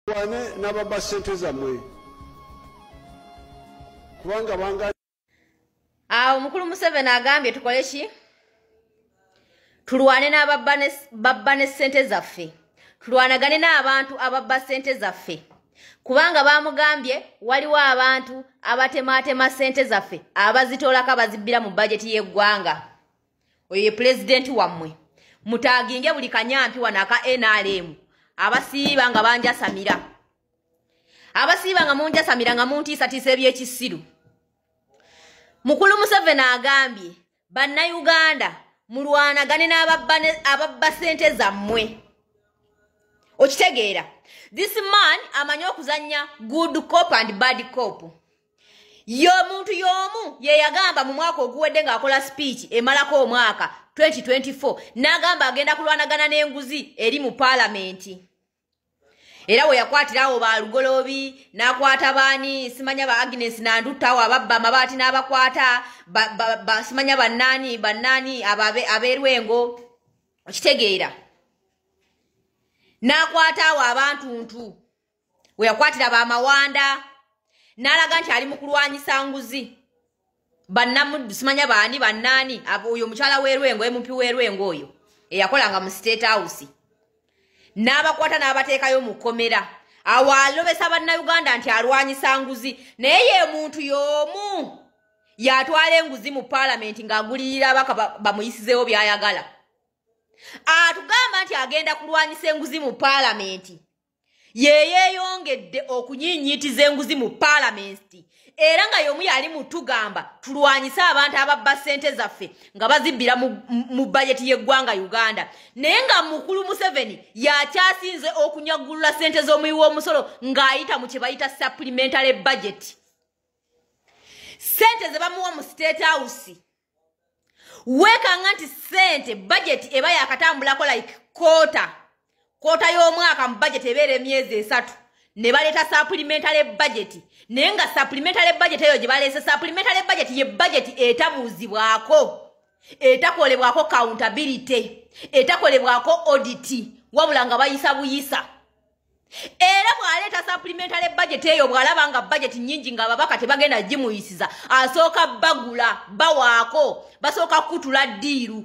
Mulwane n'ababba ssente zammwe, kubanga banga. Awo mukulu Museveni agambye tukole ki? Tulwane n'ababba ne ssente zaffe, tulwanagane n'abantu ababba ssente zaffe, kubanga bamugambye waliwo abantu abatemaatema ssente zaffe, abazitoolako, abazibbira mu bajeti y'eggwanga. Oyo ye pulezidenti wammwe. Mutaaginge buli kanyampi wano aka NRM abasiiba nga banjasamira, abasiiba nga munjasamira, nga muntiisatiisa ebyekisiru. Mukulu Museveni agambye, "Bannayuganda, mulwanagane n'ababba ssente zammwe." Okitegeera, this man amanyi okuzanya good cop and bad cop. Y'omuntu y'omu ye yagamba mu mwaka oguwedde ng'akola speech emalako omwaka 2024, n'agamba agenda kulwanagana n'enguzi eri mu paalamenti. Era we yakwatirawo ba Lugoloobi, n'akwata baani, simanya ba Agnes Nandutawo ababba amabaati, n'abakwata simanya bannaani bannaani ab'erwengo. Okitegeera, n'akwata awo abantu ntu we yakwatira bamawanda, n'alaga nti ali mu kulwanyisa nguzi. Bannamuddu, simanya baani bannaani, oyo omukyala w'erwengo, MP w'erwengo oyo eyakolanga mu State House, n'abakwata n'abateekayo mu kkomera. Awo alobesa Bannayuganda nti alwanyisa nguzi, naye ye muntu y'omu yatwala enguzi mu paalamenti ng'agulirira abaka bamuyisizeewo by'ayagala. Atugamba nti agenda kulwanyisa enguzi mu paalamenti, yeyeeyongedde okunyiinyiitiza enguzi mu paalamenti. Era nga y'omu yali mutugamba tulwanyise abantu ababba ssente zaffe nga bazibbira mu bajeti y'eggwanga Uganda, naye nga mukulu Museveni yakyasinze okunyagulula ssente z'omuwi w'omusolo ng'ayita mu kye bayita supplementary budget, ssente ze bamuwa mu State House. Weekanga nti ssente budget eba yakatambulako like quarter, quarter y'omwaka mu budget ebeera emyezi 3, ne baleeta supplementary budget. Naye nga supplementary budget eyo gye baleese, supplementary budget ye budget etabuuzibwako, etakolebwako accountability, etakolebwako audit, wabula nga bayisa buyisa. Era bw'aleeta supplementary budget eyo, bw'alaba nga budget nnyingi ng'ababaka tebagenda gimuyisiza, asooka bagula bawaako, basooka kutula deal.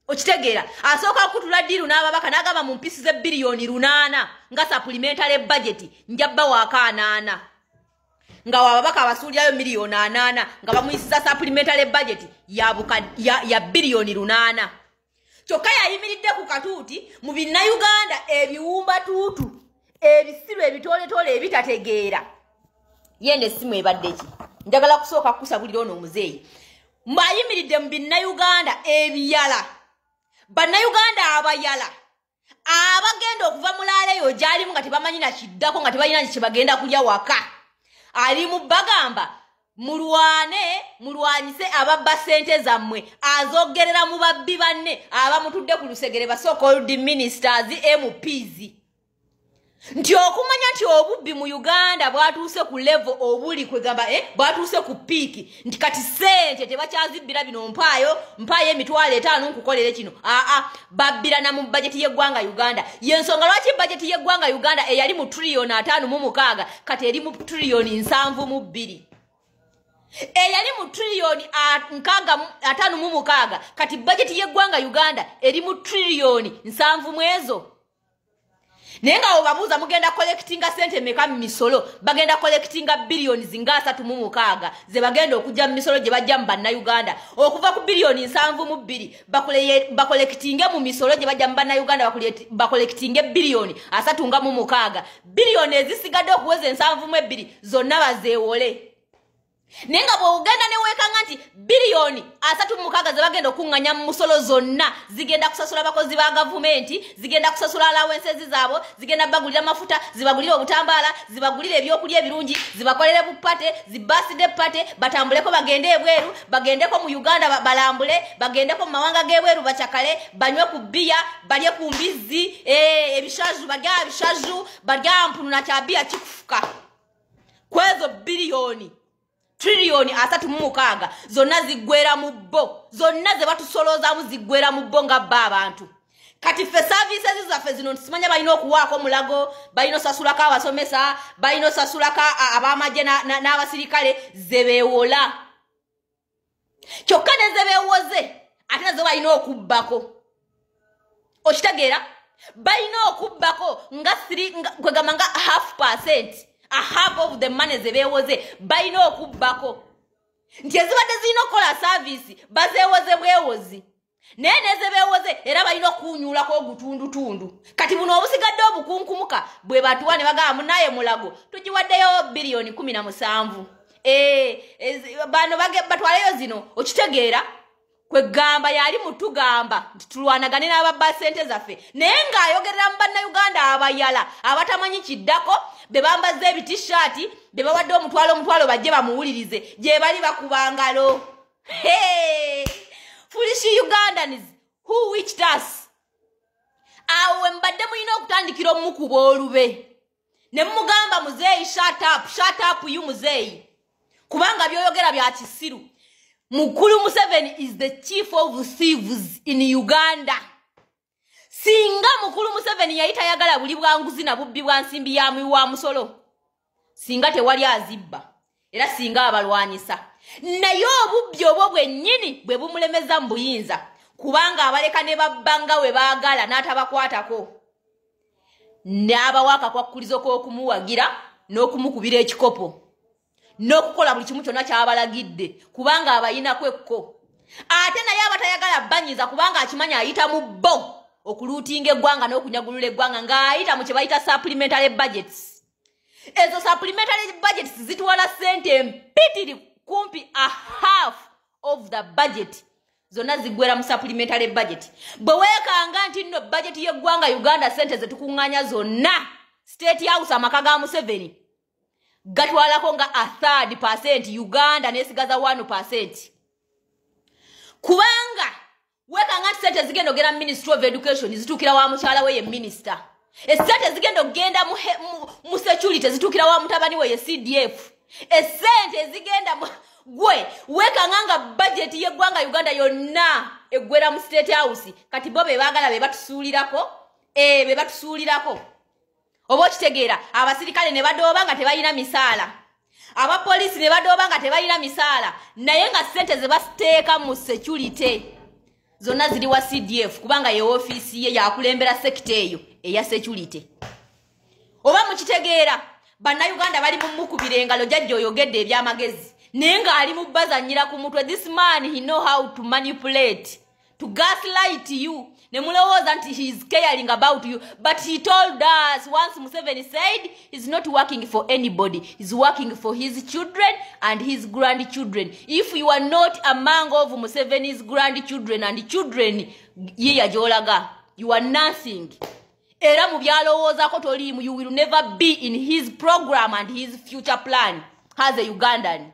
Okitegeera, asooka kutula deal n'ababaka n'agamba, "Mu mpisi z'ebbiliyoni 8 nga supplementary budget, nja bawaako 40," nga wababaka abasuulirayo miliyoni 40, nga bamuyisiza supplementary budget ya biliyoni 8. Kyokka yayimiridde ku katuuti mu Binnayuganda ebiwumbatuutu, ebisiru, ebitooletoole ebitategeera. Yenda essimu ebadde ki? Njagala kusooka kukusabulira ono omuzeeyi mbwayimiridde mu Binnayuganda ebiyala, Bannayuganda abayala abagenda okuva mulaala eyo gyalimu nga tebamanyi nakiddako, nga tebalina kyebagenda kulya waka. Ali mu bagamba, "Mulwane, mulwanyise ababba ssente zammwe." Azogerera mu babbi banne abamutudde ku lusegere, ba so-called ministers, MPs, nti okumanya nti obubbi mu Uganda bwatuuse ku level obuli kwegamba, bwatuuse ku peak, nti kati sente tebakyazibbira bino, mpaayo mpaayo 50,000 nkukolere kino. Aa, babbira na mu bajeti y'eggwanga Uganda. Yensonga lwaki bajeti y'eggwanga Uganda eyali mu triliyoni 56 kati eri mu triliyoni 72. Eyali mu triliyoni 56, kati bajeti y'eggwanga Uganda eri mu triliyoni 70 mu ezo. Naye nga obabuuza, "Mugenda collectinga sente meka mu misolo?" Bagenda collectinga biliyoni zinga 36 ze bagenda okujja mu misolo gye bajja mu Bannayuganda. Okuva ku biliyoni 72 bacollectinge mu misolo gye bajja mu Bannayuganda, bacollectinge biliyoni 36. Biliyoni ezisigadde okuweza 72 zonna bazeewole. Naye nga bw'ogenda neweekanga nti biliyoni 36 ze bagenda okuŋŋanya mu musolo zonna zigenda kusasula abakozi ba gavumenti, zigenda kusasula allowances zaabwe, zigenda bagulira mafuta, zibagulire obutambaala, zibagulire ebyokulya ebirungi, zibakolere bu party, zi birthday party, batambuleko bagende ebweru, bagendeko mu Uganda balambule, bagendeko mu mawanga g'ebweru bacakale, banywe ku bbiya, balye ku mbizzi, ebishaju, balya ebishaju, balya mpunu na kyabiya kikufuka. Kwezo biliyoni triliyoni 36 zonna ziggwera mu bo, zonna ze batusolozaamu ziggwera mu bo nga bba abantu. Kati ffe services zaffe zino ntisimanya balina okuwaako Mulago, balina osasulako abasomesa, balina osasulako ab'amagye n'abasirikale ze beewola. Kyokka ne ze beewoze ate nazo balina okubbako. Okitegeera? Balina okubbako nga kwegamba nga 0.5%, a half of the money ze beewoze balina okubbako. Nti ezibadde zirina okukola service bazeewoze bwewozi, naye neze beewoze era balina okuwunyulako ogutundutundu. Kati buno obusigadde obukunkumuka bwe batuwa ne bagamba munaye Mulago tugiwaddeyo 17 biliyoni, bano batwaleyo zino. Okitegeera? Kwegamba yali mutugamba nti tulwanagane n'ababba ssente zaffe, naye ng'ayogerera mu Bannayuganda abayala abatamanyi kiddako, be bambaza ebitishaati, be bawadde omutwalo omutwalo bajje bamuwulirize, gye bali bakuba ngalo. Foolish Ugandans who witched us. Awo we mbadde mulina okutandikira omukuba olube ne mugamba, "Muzeeyi, shut up, shut up you muzeeyi, kubanga byoyogera bya kisiru." Mukulu Museveni is the chief of thieves in Uganda. Singa mukulu Museveni yali tayagala buli bwanguzi na bubbi bwa nsimbi ya wa musolo, singa tewali azibba era singa abalwanyisa. Naye obubbi obwo bwennyini bwe bumulemeza mu buyinza, kubanga abaleka ne babbanga we baagala n'atabakwatako, n'abawa akakwakkulizo k'okumuwagira n'okumukubira ekikopo n'okukola buli kimu kyonna ky'abalagidde, kubanga abayinako ekko. Ate naye abatayagala banyiza, kubanga akimanyi ayita mu bo okulootinga eggwanga n'okunyagulula eggwanga ng'ayita mu kye bayita supplementary budgets. Ezo supplementary budgets zitwala ssente empitiri, kumpi a half of the budget zonna ziggwera mu supplementary budget. Bwe weekanga nti nno budget y'eggwanga Uganda, ssente zetukuŋŋaanya zonna, State House, amaka ga Museveni gatwalako nga a third percent, Uganda nesigaza 1%. Kubanga wekanga nti sente zigenda ogenda mu Ministry of Education zituukira wa mukyala we ye minisita, esente zigenda okugenda mu security zituukira wa mutabani we ye CDF, esente zigenda gwe wekanga nga budget y'eggwanga Uganda yonna eggwera mu State House. Kati bo be baagala be batusuulirako, be batusuulirako. Oba okitegeera? Abasirikale ne badooba nga tebalina misaala, abapoliisi ne badooba nga tebalina misaala, naye nga sente ze basiteeka mu security zonna ziri wa CDF, kubanga ye ofiisi ye yakulembera sector eyo eya security. Oba mukitegeera? Bannayuganda bali mumukubira engalo, "Jajja oyogedde ebyamagezi," naye ng'ali mu bazanyira ku mutwe. This man, he know how to manipulate, to gaslight you, ne mulowooza nti he is caring about you. But he told us once, Museveni said he's not working for anybody, he's working for his children and his grandchildren. If you are not among of Museveni's grandchildren and children, yiya gy'olaga, you are nothing. Era mu byalowoozako toliimu. You will never be in his program and his future plan as a Ugandan.